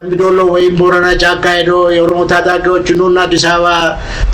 ደምቢዶሎ ወይም ቦረና ጫካ ሄዶ የኦሮሞ ታጣቂዎች ኑና አዲስ አበባ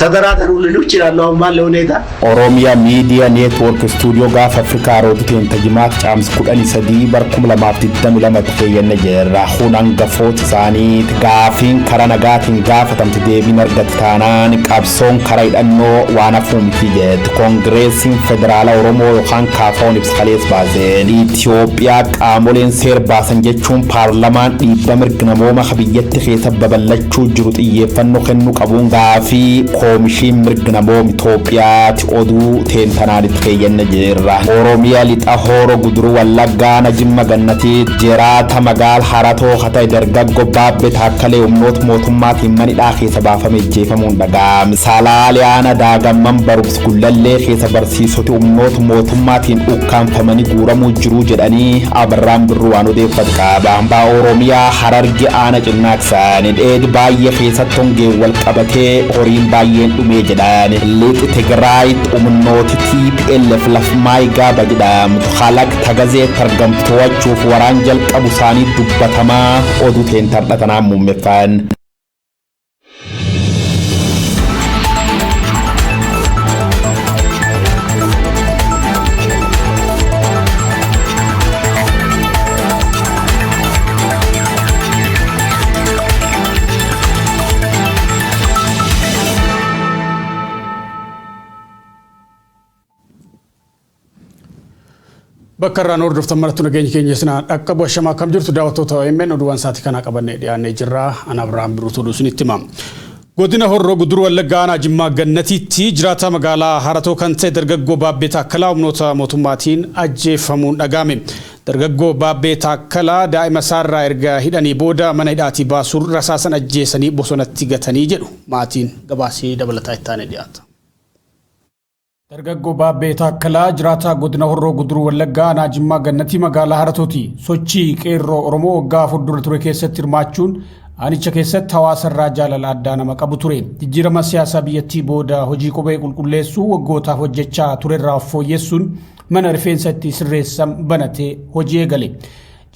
ተደራደሩ ሊሉ ይችላሉ። አሁን ባለ ሁኔታ Oromiyaa Miidiyaa Neetwoork Istuudiyoo gaafa Afrikaa roobiteen tajimaat caamsa 13 bara 2022 keeyyanne jirra. Kun hangafoota isaaniiti. Gaafiin karaa nagaatiin gaafatamte deebiin argate taanaan qabsoon karaa hidhannoo waan hafuu miti jetti. Koongireesiin Federaala Oromoo yookaan KFO'n ibsa kalees baaseen. Itoophiyaa qaamoleen seera baasan jechuun paarlamaan dhiibba mirga namooma biyyatti keessa babal'achuu jiru xiyyeeffannoo kennuu qabuun gaafii koomishiin mirga namooma Itoophiyaati oduu teentanaanitti keeyyanne jirra. Oromiyaa lixa Hooroo Guduruu Wallaggaa Jimma Gannatii jiraata magaal Haratoo haa ta'e dargaggoo Baabbee Taakkalee humnoota mootummaatiin manidhaa keessa baafame ajjeefamuun dhaga'ame. Salaaliyaana Daagamman barumsa Gullallee keessa barsiisoti humnoota mootummaatiin ukkaanfamanii guuramuu jiru jedhanii Abarraan Birruu waan odeeffatu qaba. Hambaa Oromiyaa Hararge aana cinnaaqsaan dheed baay'ee keessatti hongeen wal qabatee horiin baay'een dhumee jedhan. Lixa Tigraayitti humnooti TPLF laf Maayigaaba jedhamtu halak tagazee argamtu to'achuuf waraan jalqabu isaanii dubbatamaa oduu teen tardhatanaa muummeffan. Bakka irraan hordoftan marattu nageenya keenya isin dhaqqabu ashamaa akkam jirtu daawwattoota OMN oduuwwan sa'aatii kanaa qabannee dhiyaannee jirra. Ana Abiraam Biruutu oduu isinitti hima. Godina Horroo Guduruu Wallaggaa aanaa Jimmaa Gannatiitti jiraataa magaalaa Haratoo kan ta'e dargaggoo Baabbee Taakkalaa humnoota mootummaatiin ajjeefamuun dhaga'ame. Dargaggoo Baabbee Taakkalaa daa'ima isaarraa erga hidhanii booda mana hidhaatii baasuun rasaasan ajjeesanii bosonatti gatanii jedhu maatiin gabaasii dabalataa itti aanee dhiyaata. Dargaggoo Baabbee Taakkalaa jiraataa godina Horroo Guduruu Wallaggaa aanaa Jimmaa Gannatii magaalaa Haratooti. Sochii qeerroo Oromoo waggaa 4 dura ture keessatti hirmaachuun aanicha keessatti hawaasa irraa jaalala addaa nama qabu ture. Jijjiirama siyaasaa biyyattii booda hojii kophee qulqulleessuu waggootaaf hojjechaa turerraa of fooyyessuun mana rifeensa itti sirreessan banatee hojii eegale.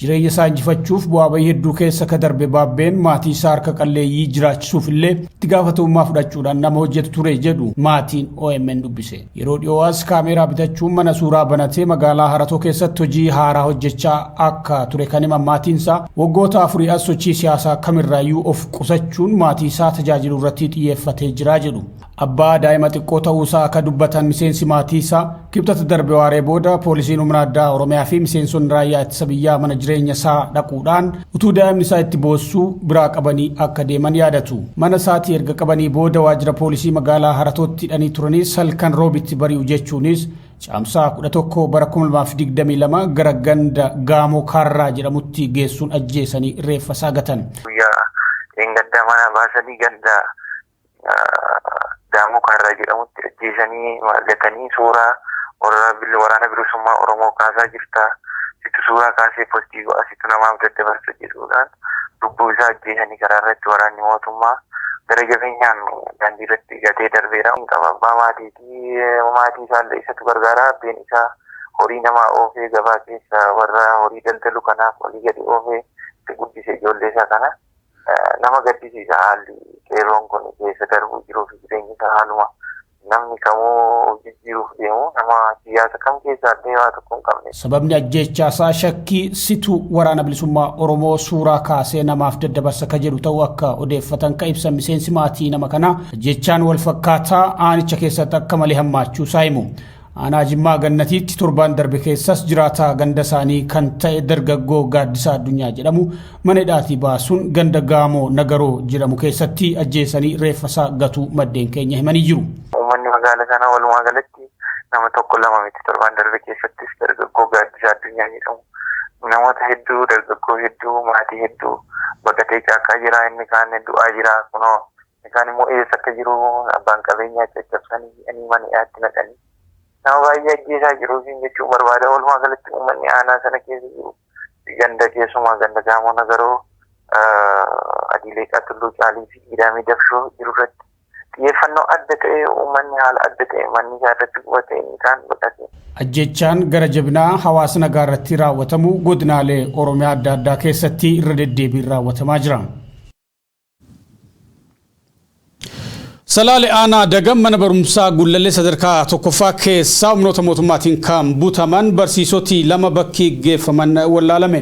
Jireenya isaa injifachuuf bu'aa bayii hedduu keessa ka darbe Baabbeen maatii isaa harka qalleeyyii jiraachisuuf illee itti gaafatamummaa fudhachuudhaan nama hojjetu ture jedhu maatiin OMN dubbise. Yeroo dhiyoo as kaameeraa bitachuun mana suuraa banatee magaalaa Haratoo keessatti hojii haaraa hojjechaa akka ture kan himan maatiin isaa waggoota afurii as sochii siyaasaa kamirraayyuu of qusachuun maatii isaa tajaajiluu irratti xiyyeeffatee jira jedhu. Abbaa daa'ima xiqqoo ta'uusaa akka dubbatan miseensi maatii isaa kibxata darbe waaree booda poolisiin humna addaa Oromiyaa fi miseensonni raayyaa ittisa biyyaa mana jireenya isaa dhaquudhaan utuu daa'imni isaa itti boossuu biraa qabanii akka deeman yaadatu. Mana isaatii erga qabanii booda waajjira poolisii magaalaa Haratootti hidhanii turanis halkan roobitti bari'u jechuunis caamsaa 11 bara 2022 gara ganda Gaamoo Kaarraa jedhamutti geessuun ajjeesanii reeffa isaa gatan. Guyyaa dheengaddaa mana baasanii ganda Gaamoo Kaarraa jedhamutti ajjeesanii gatanii suuraa waraana bilisummaa Oromoo kaasaa jirta. Situ suuraa kaasee postii godha situ namaaf daddabarsa jedhuudhaan lubbuu isaa ajjeesanii karaa irratti waraanni mootummaa gara jabeenyaan daandii irratti gatee darbeera. Abbaa maatiitii maatii isaallee isatu gargaara. Abbeen isaa horii namaa oofee gabaa keessa warra horii daldalu kanaaf olii gadi oofee itti guddise ijoollee isaa kana. Nama gaddisiisa haalli qeerroon kun keessa darbuu jiruu fi jireenyi isaa haaluma namni kamuu jijjiiruuf deemu nama siyaasa kam keessaa illee waa tokko hin qabne. Sababni ajjeechaa isaa shakkii situ waraana bilisummaa Oromoo suuraa kaasee namaaf daddabarsa ka jedhu ta'uu akka odeeffatan ka ibsan miseensi maatii nama kanaa ajjeechaan wal fakkaataa aanicha keessatti akka malee hammaachuu isaa himu. Aanaa Jimmaa Gannatiitti torbaan darbe keessas jiraataa ganda isaanii kan ta'e dargaggoo Gaaddisaa Addunyaa jedhamu mana hidhaatii baasuun ganda Gaamoo Nagaroo jedhamu keessatti ajjeesanii reeffa isaa gatuu maddeen keenya himanii jiru. Uummanni magaala sanaa walumaa galatti nama tokko lama miti torbaan darbe keessattis dargaggoo Gaaddisaa Addunyaa jedhamu namoota hedduu dargaggoo hedduu maatii hedduu baqatee caakkaa jira inni kaan du'aa jira kunoo inni kaan immoo eessa akka jiru abbaan qabeenyaa caccabsanii hidhanii mana hidhaatti naqanii nama baay'ee ajjeesaa jiru siin jechuun barbaada. Walumaa galatti uummanni aanaa sana keessa jiru ganda keessumaa ganda Gaamoo Nagaroo Adii Leeqaa Tulluu Caalii fi Gidaamii Dabshoo jiru irratti xiyyeeffannoo adda ta'e uummanni haala adda ta'e manni isaa irratti gubatee inni kaan baqate. Ajjechaan gara jabinaa hawaasa nagaa irratti raawwatamu godinaalee Oromiyaa adda addaa keessatti irra deddeebiin raawwatamaa jira. Salaale aanaa Dagam mana barumsaa Gullallee sadarkaa tokkoffaa keessaa humnoota mootummaatiin kan butaman barsiisoti 2 bakki geeffaman wallaalame.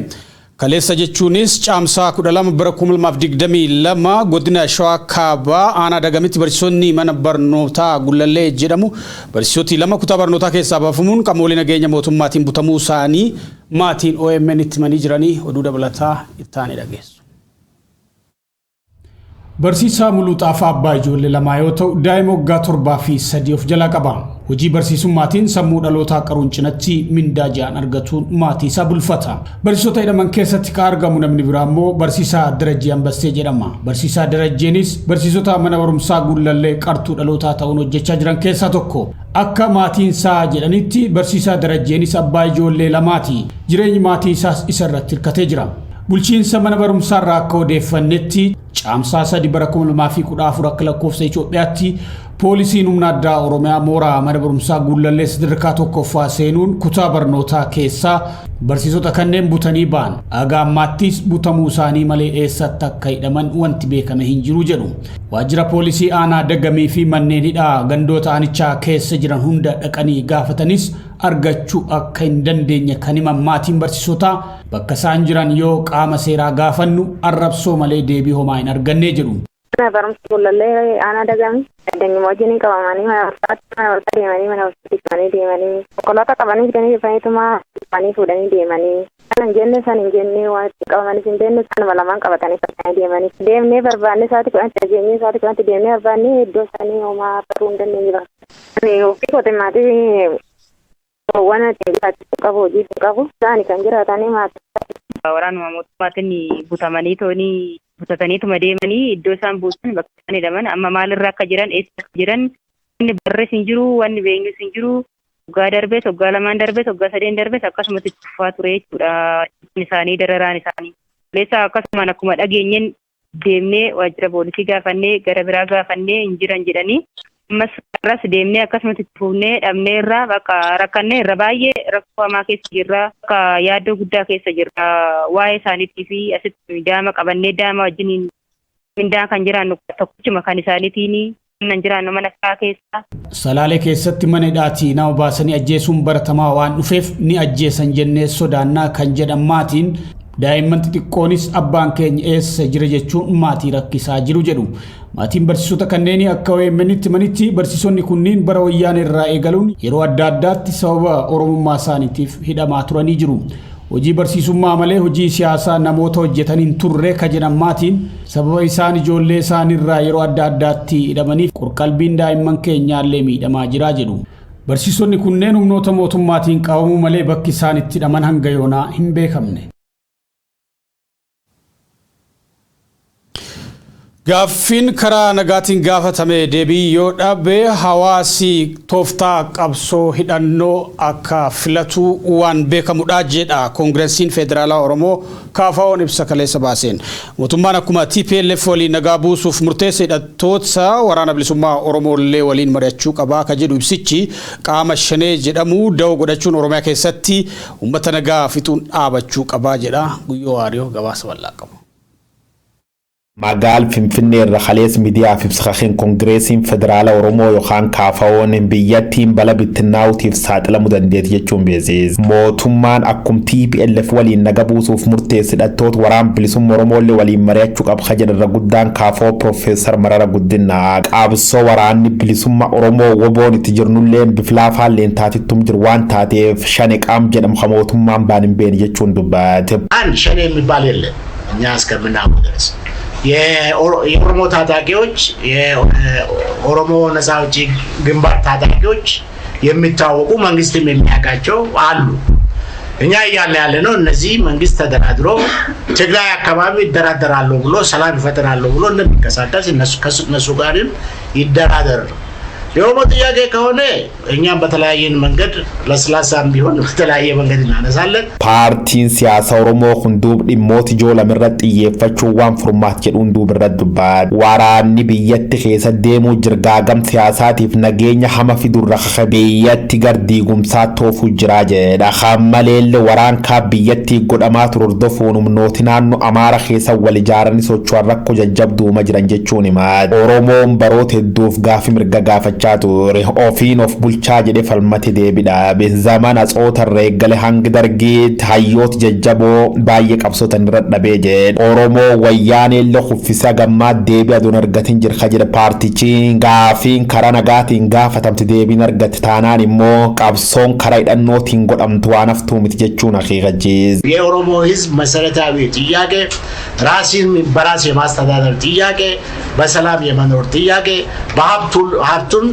Kaleessa jechuunis Caamsaa 12 bara 2022 godina Shawaa Kaabaa aanaa Dagamitti barsiisonni mana barnootaa Gullallee jedhamu barsiisoti 2 kutaa barnootaa keessaa baafamuun qaamolee nageenya mootummaatiin butamuu isaanii maatiin OMN itti himanii jiranii oduu dabalataa ittaanii dhageessu. Barsiisaa Muluu Xaafaa abbaa ijoollee 2 yoo ta'u daa'ima waggaa 7 fi 3 of jalaa qaba. Hojii barsiisummaatiin sammuu dhalootaa qaruun cinatti mindaa ji'aan argatuun maatii isaa bulfata. Barsiisota hidhaman keessatti kan argamu namni biraa immoo Barsiisaa Darajjee Ambassee jedhama. Barsiisaa Darajjeenis barsiisota mana barumsaa Gullallee qartuu dhalootaa ta'uun hojjechaa jiran keessaa tokko. Akka maatiin isaa jedhanitti Barsiisaa Darajjeenis abbaa ijoollee 2ti. Jireenyi maatii isaas isa irratti hirkatee jira. Bulchiinsa mana barumsaarraa akka odeeffannetti Caamsaa 3 bara 2014 akka lakkoofsa Itoophiyaatti poolisiin humna addaa Oromiyaa mooraa mana barumsaa Gullallee sadarkaa tokkoffaa seenuun kutaa barnootaa keessaa barsiisota kanneen butanii ba'an. Haga ammaattis butamuu isaanii malee eessatti akka hidhaman wanti beekame hin jiru jedhu. Waajjira poolisii aanaa Dagamii fi manneen hidhaa gandoota aanichaa keessa jiran hunda dhaqanii gaafatanis argachuu akka hin dandeenye kan himan maatiin barsiisotaa bakka isaan jiran yoo qaama seeraa gaafannu arrabsoo malee deebii homaa hin arganne jedhu. Mana barumsa Gullallee aanaa Dagami addanyuma wajjin qabamanii mana barumsaatti mana barumsaa deemanii mana barumsaatti qabanii deemanii konkolaataa qabanii fidanii dhufaniituma dhufanii fuudhanii deemanii kan hin jenne san hin jenne waan itti qabamanis hin beekne sanuma lamaan qabatanii fudhatanii deemanii deemnee barbaanne sa'aatii 10tti dhageenyee sa'aatii 10tti deemnee barbaanne iddoo isaanii homaa baruu hin dandeenye bakka. Ofii kootiin maatii waan ittiin jiraachisuu qabu hojii hin qabu isaani kan jiraatanii maatii. Waraanuma mootummaatiin butamanii toonii butataniituma deemanii iddoo isaan buusan bakka isaan hidhaman amma maalirra akka jiran eessa akka jiran wanni barrees hin jiru wanni beenyus hin jiru waggaa darbees waggaa 2 darbees waggaa 3 darbees akkasumatti itti fufaa ture jechuudha isaanii dararaan isaanii. Leessa akkasumaan akkuma dhageenyeen deemnee waajjira poolisii gaafannee gara biraa gaafannee hin jiran jedhanii ammas irras deemnee akkasumatti itti fufnee dhabnee irraa bakka rakkannee irra baay'ee rakkoo hamaa keessa jirra bakka yaaddoo guddaa keessa jirra waa'ee isaaniitii fi asitti daama qabannee daama wajjiniin mindaa kan jiraannu tokkichuma kan isaaniitiin kan jiraannu mana isaa keessa. Salaalee keessatti mana hidhaatii nama baasanii ajjeesuun baratamaa waan dhufeef ni ajjeesan jennee sodaannaa kan jedhan maatiin daa'imman xixiqqoonis abbaan keenya eessa jira jechuun maatii rakkisaa jiru jedhu. Maatiin barsiisota kanneenii akka OMN'tti manitti barsiisonni kunniin bara wayyaanee irraa eegaluun yeroo adda addaatti sababa Oromummaa isaaniitiif hidhamaa turanii jiru. Hojii barsiisummaa malee hojii siyaasaa namoota hojjetan hin turre ka jedhan maatiin sababa isaan ijoollee isaaniirraa yeroo adda addaatti hidhamaniif qorqalbiin daa'imman keenyaallee miidhamaa jira jedhu. Barsiisonni kunneen humnoota mootummaatiin qabamuu malee bakki isaan itti hidhaman hanga yoonaa hin beekamne. Gaaffiin karaa nagaatiin gaafatame deebii yoo dhabe hawaasi tooftaa qabsoo hidhannoo akka filatu waan beekamudha jedha Koongiresiin Federaalaa Oromoo KFO'n ibsa kaleessa baaseen. Mootummaan akkuma TPLF waliin nagaa buusuuf murteesse hidhattoota waraana bilisummaa Oromoo illee waliin mari'achuu qabaa ka jedhu ibsichi qaama shanee jedhamu da'oo godhachuun Oromiyaa keessatti uummata nagaa fixuun dhaabachuu qabaa jedha. Guyyoo Waariyoo gabaasa bal'aa qabu. Magaal Finfinnee irra kalees miidiyaaf ibsa Koongireesiin Federaala Oromoo yookaan KFO'n biyyattiin bala bittinnaa'uutiif saaxilamuu dandeetti jechuun beeksise. Mootummaan akkum TPLF waliin naga buusuuf murteesse hidhattoota waraana bilisummaa Oromoo illee waliin mari'achuu qaba jedha irra guddaan KFO Piroofeesar Marara Guddinaa. Qabsoo waraanni bilisummaa Oromoo woboon itti jirnullee bifilaafaan leentaatittum jiru waan taateef shane qaam jedhamu kan mootummaan baan hin beene jechuun dubbate. አንድ ሸኔ የሚባል የለም እኛ እስከምናውቀው ድረስ የኦሮሞ ታጣቂዎች የኦሮሞ ነፃ አውጪ ግንባር ታጣቂዎች የሚታወቁ መንግስትም የሚያውቃቸው አሉ። እኛ እያልን ያለ ነው እነዚህ መንግስት ተደራድሮ ትግራይ አካባቢ ይደራደራለሁ ብሎ ሰላም ይፈጥራለሁ ብሎ እንደሚንቀሳቀስ እነሱ ጋርም ይደራደር። የኦሮሞ ጥያቄ ከሆነ እኛም በተለያየን መንገድ ለስላሳም ቢሆን በተለያየ መንገድ እናነሳለን። Paartiin siyaasa Oromoo kun duub dhimmoota ijoo lama irratti xiyyeeffachuu waan furmaat jedhuun duub irratti dubbata. Waraanni biyyatti keessa deemuu jirgaagam siyaasaatiif nageenya hama fidurra kaka biyyatti gar diigumsaa toofuu jira jedha. Hammaleellee waraan kaa biyyatti godhamaa ture hordofuun humnooti naannoo Amaara keessa wal ijaaranii socho'an rakkoo jajjabduuma jiran jechuun hima. Oromoon baroota hedduuf gaafi mirga gaafachaa ture. Ofiin of bulchaa jedhee falmate deebiidha. Zamana tsoota irra eegale hangi dargiitti hayyoota jajjaboo baay'ee qabsootan irra dhabee jedhe. Oromoo wayyaanee kuffisa gammaa deebii aduun argatin jirka jedhe paartichi. Gaafiin karaa nagaatiin gaafatamte deebiin argatte taanaan immoo qabsoon karaa hidhannootiin godhamtu waan haftuu miti jechuun akeekachiise. የኦሮሞ ሕዝብ መሰረታዊ ጥያቄ ራስን በራስ የማስተዳደር ጥያቄ፣ በሰላም የመኖር ጥያቄ፣ በሀብቱ ሀብቱን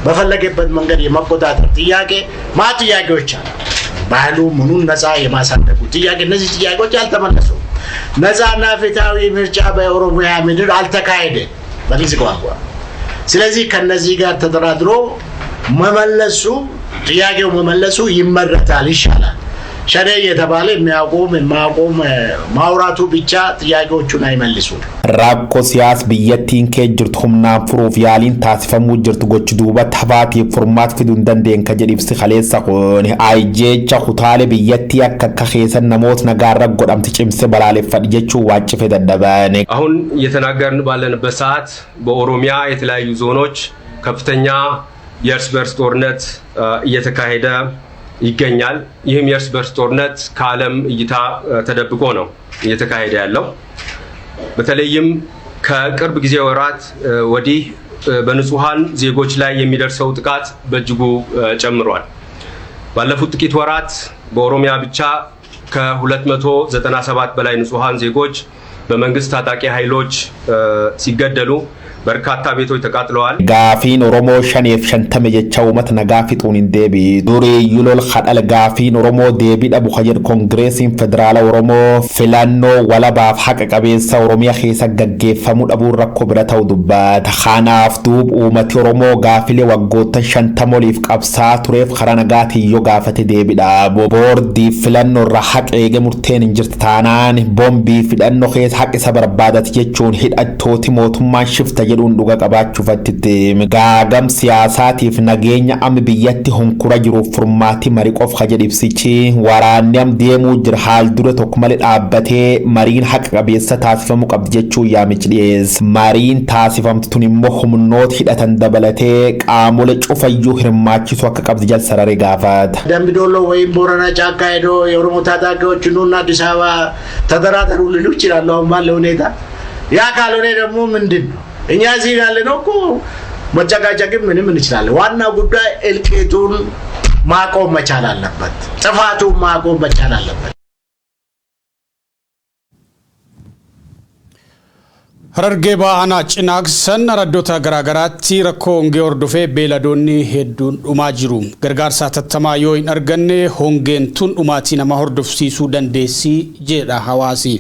በፈለገበት መንገድ የመቆጣጠር ጥያቄ ማ ጥያቄዎች አሉ። ባህሉ ምኑን ነፃ የማሳደጉ ጥያቄ፣ እነዚህ ጥያቄዎች አልተመለሱም። ነፃና ፍትሃዊ ምርጫ በኦሮሚያ ምድር አልተካሄደም በግልጽ ቋንቋ። ስለዚህ ከነዚህ ጋር ተደራድሮ መመለሱ ጥያቄው መመለሱ ይመረጣል፣ ይሻላል። ሸኔ እየተባለ የሚያውቁም የማያውቁም ማውራቱ ብቻ ጥያቄዎቹን አይመልሱም። Rakkoo siyaasa biyyattiin kee jirtu humnaan furuuf yaaliin taasifamuu jirtu gochi duubatti hafaatiif furmaata fiduu hin dandeenye ka jedhu ibsi kaleessa kun ajjeecha kutaalee biyyattii akka akka keessan namoota nagaarra godhamte cimse balaaleffadhe jechuun waaccife dadhaban. አሁን እየተናገርን ባለንበት ሰዓት በኦሮሚያ የተለያዩ ዞኖች ከፍተኛ የእርስ በርስ ጦርነት እየተካሄደ ይገኛል። ይህም የእርስ በርስ ጦርነት ከዓለም እይታ ተደብቆ ነው እየተካሄደ ያለው። በተለይም ከቅርብ ጊዜ ወራት ወዲህ በንጹሃን ዜጎች ላይ የሚደርሰው ጥቃት በእጅጉ ጨምሯል። ባለፉት ጥቂት ወራት በኦሮሚያ ብቻ ከ297 በላይ ንጹሃን ዜጎች በመንግስት ታጣቂ ኃይሎች ሲገደሉ በርካታ ቤቶች ተቃጥለዋል። Gaafiin Oromoo shaneef shantame jecha uummata nagaa fixuun hin deebi'u. Duriiyyuu lol hadhal gaafiin Oromoo deebii dhabu ka jedhu Koongireesiin Federaala Oromoo filannoo walabaaf haqa qabeessa Oromiyaa keessa gaggeeffamuu dhabuun rakkoo bira ta'u dubbata. Kanaaf duub uummati Oromoo gaafilee waggoottan 50 oliif qabsaa tureef karaa nagaatiin yoo gaafate deebii dhabu. Boordii filannoo irraa haqa eege murteen hin jirti taanaan boombii fidhannoo keessa haqa isa barbaadati jechuun hidhattooti mootummaan shifta jedhuun dhuga qabaachuuf itti gaagam siyaasaatiif nageenya amma biyyatti hunkura jiruuf furmaati marii qof ka jedhu ibsichi waraanni am deemuu jira haal dure tokko malee dhaabbatee mariin haqa qabeessa taasifamuu qabdi jechuun yaamichi dhiyeessa. Mariin taasifamtu tun immoo humnoota hidhatan dabalatee qaamolee cufayyuu hirmaachisuu akka qabdi jal sararee gaafata. ደምቢዶሎ ወይም ቦረና ጫካ ሄዶ የኦሮሞ ታጣቂዎች ኑና አዲስ አበባ ተደራደሩ ሊሉ ይችላሉ። አሁን ባለ ሁኔታ ያ ካልሆነ ደግሞ ምንድን ነው እኛ እዚህ ያለ ነው እኮ መጨቃጨቅም ምንም እንችላለን። ዋናው ጉዳይ እልቂቱን ማቆም መቻል አለበት። ጥፋቱን ማቆም መቻል አለበት። Harargee Bahaa Cinaaksan araddoota garaagaraatti rakkoo hongee hordofee beeyladoonni hedduun dhumaa jiru. Gargaarsa hatattamaa yoo hin arganne hongeen tun dhumaatii nama hordofsiisuu dandeessi jedha hawaasi.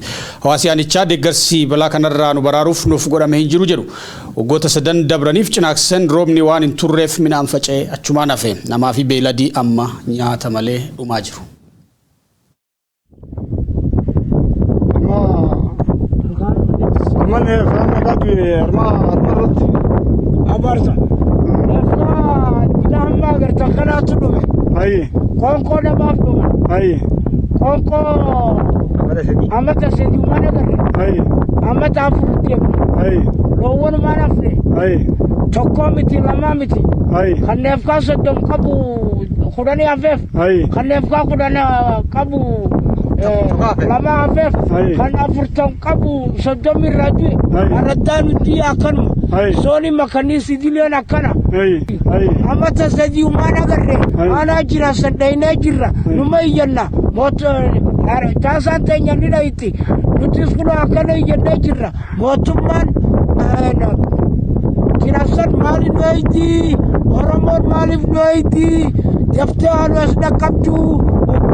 Hawaasi aanichaa deeggarsi balaa kanarraa nu baraaruuf nuuf godhame hin jiru jedhu. Waggoota sadan dabraniif Cinaaksan roobni waan hin turreef midhaan faca'ee achumaan hafe. Namaa fi beeyladii amma nyaata malee dhumaa jiru. Armaan faana arma arma irratti. Abaarsa. Lafaa hamma agartan kanaatu dhume. Hayi. Qoonqoo namaaf dhume. Hayi. Qoonqoo amata 3 waan agarre. Hayi. Amata 4 deemne. Hayi. Loowwan maan hafne. Hayi. Tokkoo miti lamaa miti. Hayi. Kanneef kaa 30 qabu 10 hafeef. Hayi. Kanneef kaa 10 qabu lama hafeef. Kan 40 qabu 30 irraa du'e. Araddaa nuti akkanuma. Zoonii makanii sidileen akkana. Amata 3 waan agarre. Aanaa jira saddaynee jirra. Numa iyyanna. Taasaan teenya ni dhayitti. Nutis kun akkana iyyannee jirra. Mootummaan Cinaaksan maaliif nu eeyti? Oromoon maaliif nu eeyti? Daftee waan as dhaqqabdu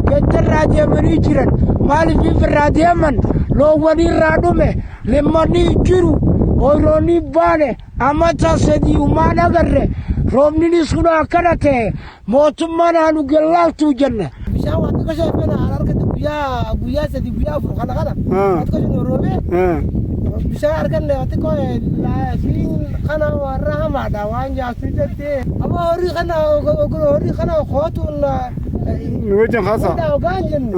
gaddarraa deemanii jiran. Maaliif irraa deeman? Loowwan irraa dhume. Limmanni jiru. Oyroonni baane. Amata 3 waan agarre. Roobninis kun akkana ta'e, mootummaan haa nu gallaaltuu jenna. Bishaan waan xiqqoo ishee fena argate, guyyaa guyyaa 3, guyyaa 4 kana xiqqoo ishee roobee bishaan arganne xiqqoo laasiin kana warra hamaadha waan jaarsi jettee amma horii kana kootuun Nu wajjin haasaa. Ogaan jenne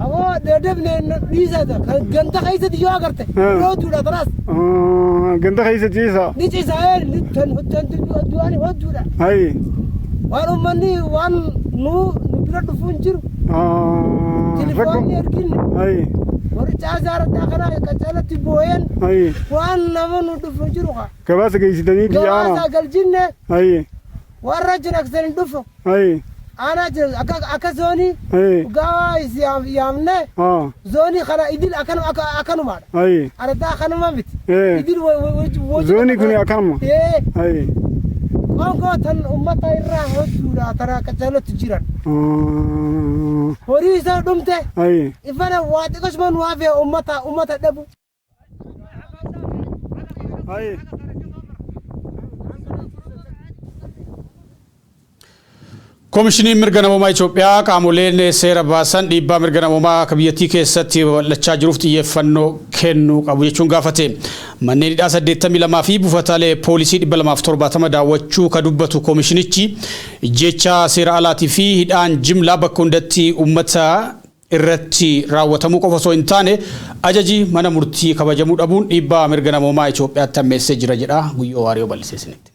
ammoo dedebne dhiisata kan ganda keessatti yoo agarte rootuudha tanaas. Ganda keessa ciisa. Ni ciisa, tan du'anii hodduudha. Hayi. Waan uummanni waan nu bira dhufuu hin jiru. Tilifoonni erginne. Hayi. Warri caasaa irratti kana qacaalatti boo'een. Hayi. Waan nama nu dhufu hin jiru kaa. Gabaasa geessitanii biyya aanaa. Gabaasa galchinne. Hayi. Warra jiran hin dhufu. Hayi. Aanaa jiran akka zoonii. Hayi. Gawaa yaamne. Zoonii kana idil akkanumaadha. Hayi. Aradaa akkanuma miti. Idil. Zoonii kun akkanuma. Hayi. Qoonqoo tan ummata irraa hodduudha tana qacaalatti jiran. Horii isa dhumte. Hayi. Ifana waa xiqqoosuma nu hafe ummata dhabu. Hayi. Koomishiniin mirga namoomaa Itoophiyaa qaamoleen seera baasan dhiibbaa mirga namoomaa akka biyyattii keessatti babal'achaa jiruuf xiyyeeffannoo kennuu qabu jechuun gaafate. Manneen hidhaa 82 fi buufataalee poolisii 270 daawwachuu ka dubbatu koomishinichi, jecha seera alaatii fi hidhaan jimlaa bakka hundatti uummata irratti raawwatamuu qofa osoo hin taane, ajaji mana murtii kabajamuu dhabuun dhiibbaa mirga namoomaa Itoophiyaatti hammeessee jira jedha. Guyyoo Waariyoo bal'isee isinitti.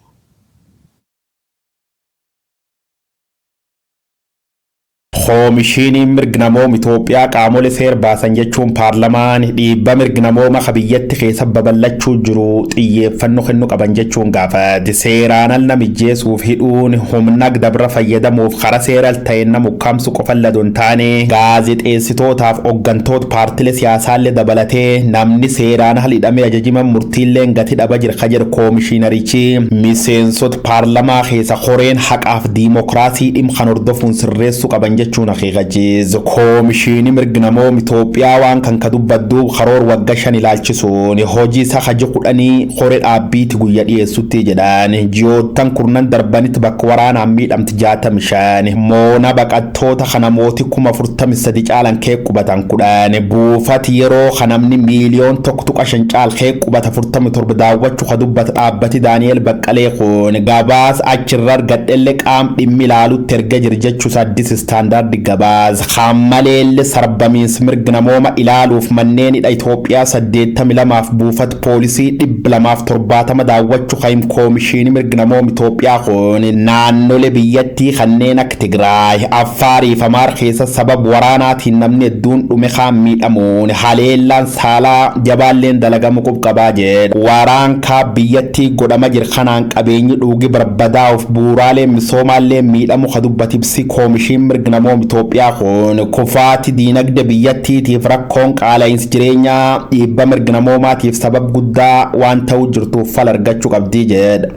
Koomishiniin mirga namooma Itoophiyaa qaamolee seera baasan jechuun paarlamaan dhiibba mirga namooma ka biyyatti keessa babal'achuu jiru xiyyeeffannoo kennuu qaban jechuun gaafate. Seeraan al namijjeessuuf hidhuun, humna dabra fayyadamuuf karaa seera ta'een nama ukkaamsu qofa ladoo hin taane, gaazexeessitootaaf hooggantoota paartilee siyaasaallee dabalatee namni seeraan al hidhamee ajajiman murtiillee gati dhaba jira ka jedhu koomishinarichi, miseensota paarlamaa keessa horeen haqaaf diimokiraasii dhimma kan hordofuun sirreessuu qaban jechuun akeekachiise. Koomishinii mirga namooma Itoophiyaa waan kan ka dubbaddu karoor waggaa 5 ilaalchisuun hojii isa haji 10 horee dhaabbiitti guyya dhiyeessutti jedhan. Ji'oottan kurnan darbanitti bakka waraanaan miidhamti 65, moona baqattoota kana mootii 43,000 caalan kee qubatan 10, buufati yeroo kanamni miiliyoon 1.5 caal kee qubata 47 daawwachuu ka dubbata dhaabbati Daani'eel Baqqalee kun, gabaas achirra argadhellee qaam dhimmi ilaalutti erga jira jechuus Addis Standard gabaas. Hammaleellee sarbamiinsi mirga namooma ilaaluuf manneen hidha Itoophiyaa 82f buufata poolisii 270 daawwachuu kaim koomishinii mirga namooma Itoophiyaa kun, naannolee biyyattii kanneen akka Tigraay, Affaarii fi Amaar keessa sababa waraanaatiin namni hedduun dhume, kaan miidhamuun, haleellaan saalaa jabaalleen dalagamu qubqabaa jedha. Waraan kaab biyyattii godhama jira kanaan qabeenyi dhuugi barbadaa'uuf bu'uuraalee misoomaallee miidhamu ka dubbatibsi koomishiin mirga namooma Itoophiyaa kun, kufaati diinagdee biyyattiitiif rakkoon qaala'insi jireenyaa dhiibba mirga namoomaatiif sabab guddaa waan ta'uu jirtuuf fal argachuu qabdii jedha.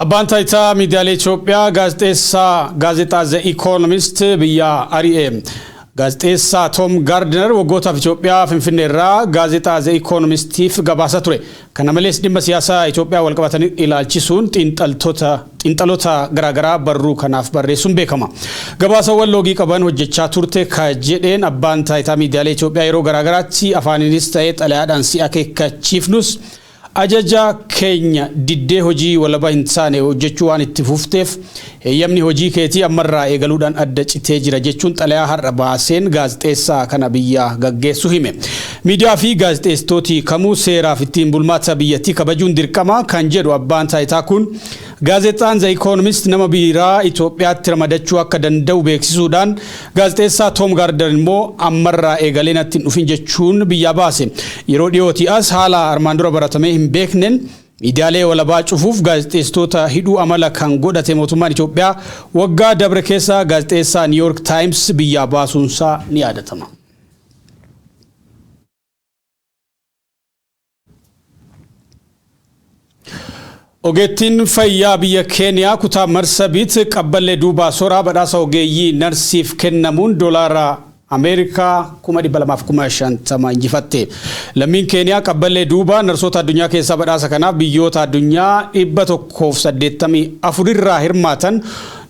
Abbaan taayitaa miidiyaalee Itoophiyaa gaazexeessaa gaazexaa The Economist biyya ari'e. Gaazexeessaa Tom Gardner waggootaaf Itoophiyaa Finfinnee irraa gaazexaa The Economistiif gabaasa ture. Kana malees dhimma siyaasaa Itoophiyaa walqabatan ilaalchisuun xiinxaloota garaagaraa barruu kanaaf barreessuun beekama. Gabaasawwan loogii qaban hojjechaa turte ka jedheen abbaan taayitaa miidiyaalee Itoophiyaa, yeroo garaagaraatti afaaninis ta'ee xalayaadhaan si akeekkachiifnus ajaja keenya diddee hojii walaba hin taane hojjechuu waan itti fufteef, heeyyamni hojii keetii ammarraa eegaluudhaan adda citee jira jechuun xalayaa har'a baaseen gaazexeessaa kana biyya gaggeessu hime. Miidiyaa fi gaazexeessitooti kamuu seeraaf ittiin bulmaata biyyattii kabajuun dirqama kan jedhu abbaan taayitaa kun, gaazexaan The Economist nama biiraa Itoophiyaatti ramadachuu akka danda'u beeksisuudhaan, gaazexeessaa Tom Gardner immoo ammarraa eegalee natti hin dhufin jechuun biyyaa baase. Yeroo dhiyootii as haala armaan dura baratamee hin beekneen miidiyaalee walabaa cufuuf gaazexeessitoota hidhuu amala kan godhate mootummaan Itoophiyaa, waggaa dabre keessa gaazexeessaa New York Times biyyaa baasuunsaa ni yaadatama. Ogeettiin fayyaa biyya Keeniyaa kutaa Marsabit Qabballee Duubaa Soraa badhaasa ogeeyyii narsiif kennamuun doolaara Ameerikaa 250,000 injifatte. Lammiin Keeniyaa Qabballee Duubaa narsoota addunyaa keessaa badhaasa kanaaf biyyoota addunyaa 184 irraa hirmaatan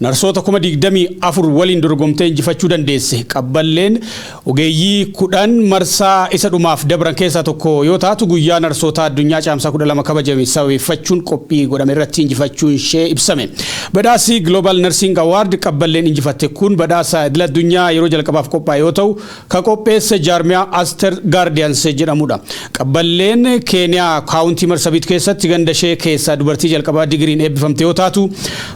narsoota 24,000 waliin dorgomtee injifachuu dandeesse. Qabballeen ogeeyyii 10 marsaa isa dhumaaf dabran keessaa tokko yoo taatu, guyyaa narsoota addunyaa Caamsaa 12 kabajame sababeeffachuun qophii godhame irratti injifachuun ishee ibsame. Badhaasi Global Nursing Award Qabballeen injifatte kun badhaasa idil addunyaa yeroo jalqabaaf qophaa'e yoo ta'u, ka qopheesse jaarmiyaa Aster Guardians jedhamudha. Qabballeen Keeniyaa kaawuntii Marsabit keessatti ganda ishee keessaa dubartii jalqabaa digiriin eebbifamte yoo taatu,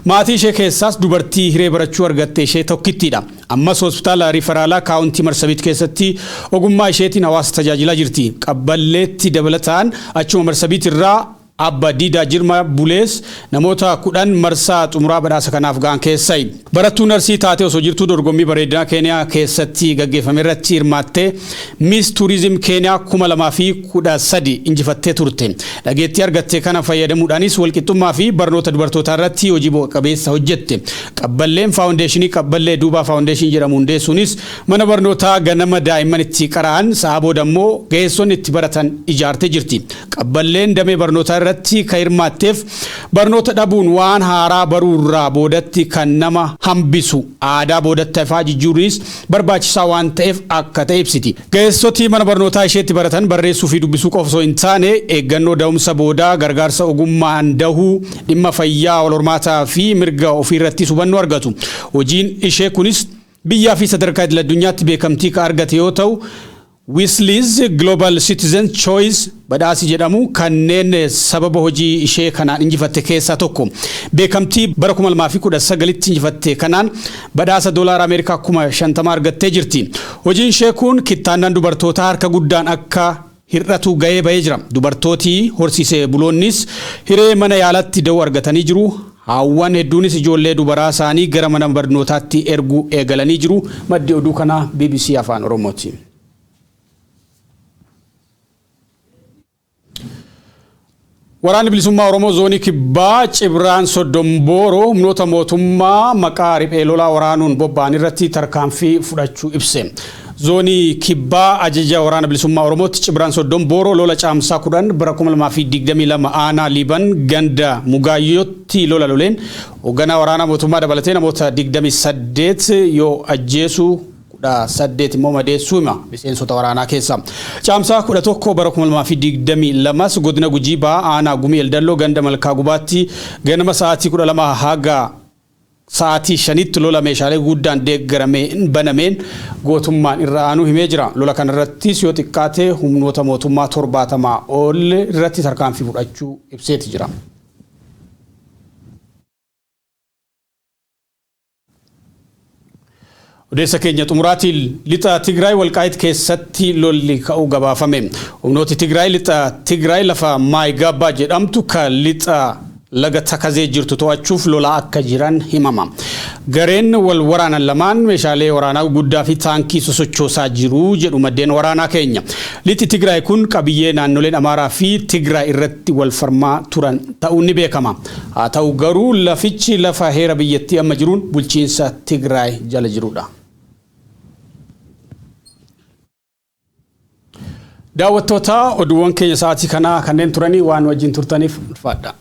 maatii ishee keessaas dubartii hiree barachuu argatte ishee tokkittiidha. Ammas hospitaala riifaraalaa kaawuntii Marsabit keessatti ogummaa isheetiin hawaasa tajaajilaa jirti. Qabballeetti dabalataan achuma Marsabit irraa Abba Diidaa Jirma Bulees namoota 10 marsaa xumuraa badhaasa kanaaf ga'an keessai. Barattuu narsii taatee osoo jirtuu dorgommii bareedinaa Keeniyaa keessatti gaggeeffame irratti hirmaattee Miss Tourism Keeniyaa 2013 injifattee turte. Dhageettii argatte kana fayyadamuudhaanis walqixxummaa fi barnoota dubartootaa irratti hojii bu'a qabeessa hojjette. Qabballeen faawundeeshinii Qabballee Duubaa Foundation jedhamu hundeessuunis mana barnootaa ganama daa'imman itti qara'an, sa'a booda immoo ga'eessonni itti baratan ijaartee jirti. Qabballeen damee barnootaa irratti kan hirmaatteef barnoota dhabuun waan haaraa baruurraa boodatti kan nama hambisu aadaa boodatti hafaa jijjiiruunis barbaachisaa waan ta'eef akka ta'e ibsiti. Ga'eessoti mana barnootaa isheetti baratan barreessuu fi dubbisuu qofa osoo hin taane, eeggannoo da'umsa boodaa, gargaarsa ogummaan dahuu, dhimma fayyaa wal hormaataa fi mirga ofiirrattis hubannoo argatu. Hojiin ishee kunis biyyaa fi sadarkaa idil addunyaatti beekamtii kan argate yoo ta'u, Wisliz Global Citizen Choice badhaasi jedhamu kanneen sababa hojii ishee kanaan injifatte keessaa tokko. Beekamtii bara 2019tti injifatte kanaan badhaasa doolaara Ameerikaa 50,000 argattee jirti. Hojiin ishee kun kittaannaan dubartootaa harka guddaan akka hir'atu gahee bahee jira. Dubartooti horsiisee buloonnis hiree mana yaalatti da'uu argatanii jiru. Haawwan hedduunis ijoollee dubaraa isaanii gara mana barnootaatti erguu eegalanii jiru. Maddi oduu kanaa BBC Afaan Oromooti. Waraanni Bilisummaa Oromoo Zoonii Kibbaa Cibraan Soddombooroo humnoota mootummaa maqaa riphee lolaa waraanuun bobba'an irratti tarkaanfii fudhachuu ibse. Zoonii Kibbaa ajaja Waraana Bilisummaa Oromootti Cibraan Soddombooroo lola Caamsaa 10 bara 2022 aanaa Liiban ganda Mugaayyootti lola loleen hoogganaa waraanaa mootummaa dabalatee namoota 28 yoo ajjeesu, 18 immoo madeessuu hima miseensota waraanaa keessa. Caamsaa 11 bara 2022s godina Gujii Bahaa aanaa Gumii Eldalloo ganda Malkaa Gubaatti ganama sa'aatii 12 haga sa'aatii 5tti lola meeshaalee guddaan deeggarameen banameen gootummaan irra aanuu himee jira. Lola kanarrattis yoo xiqqaate humnoota mootummaa 70 ol irratti tarkaanfii fudhachuu ibseeti jira. Odeessa keenya xumuraatiin, lixa Tigraay Walqaayit keessatti lolli ka'uu gabaafame. Humnooti Tigraay lixa Tigraay lafa Maayigaabbaa jedhamtu ka lixa laga Takazee jirtu to'achuuf lolaa akka jiran himama. Gareen wal waraanan lamaan meeshaalee waraanaa guguddaa fi taankii sosochoosaa jiru jedhu maddeen waraanaa keenya. Lixi Tigraay kun qabiyyee naannoleen Amaaraa fi Tigraay irratti wal falmaa turan ta'uun ni beekama. Haa ta'u garuu lafichi lafa heera biyyattii amma jiruun bulchiinsa Tigraay jala jirudha. Daawwattoota, oduuwwan keenya sa'aatii kanaa kanneen turanii, waan wajjin turtaniif ulfaadha.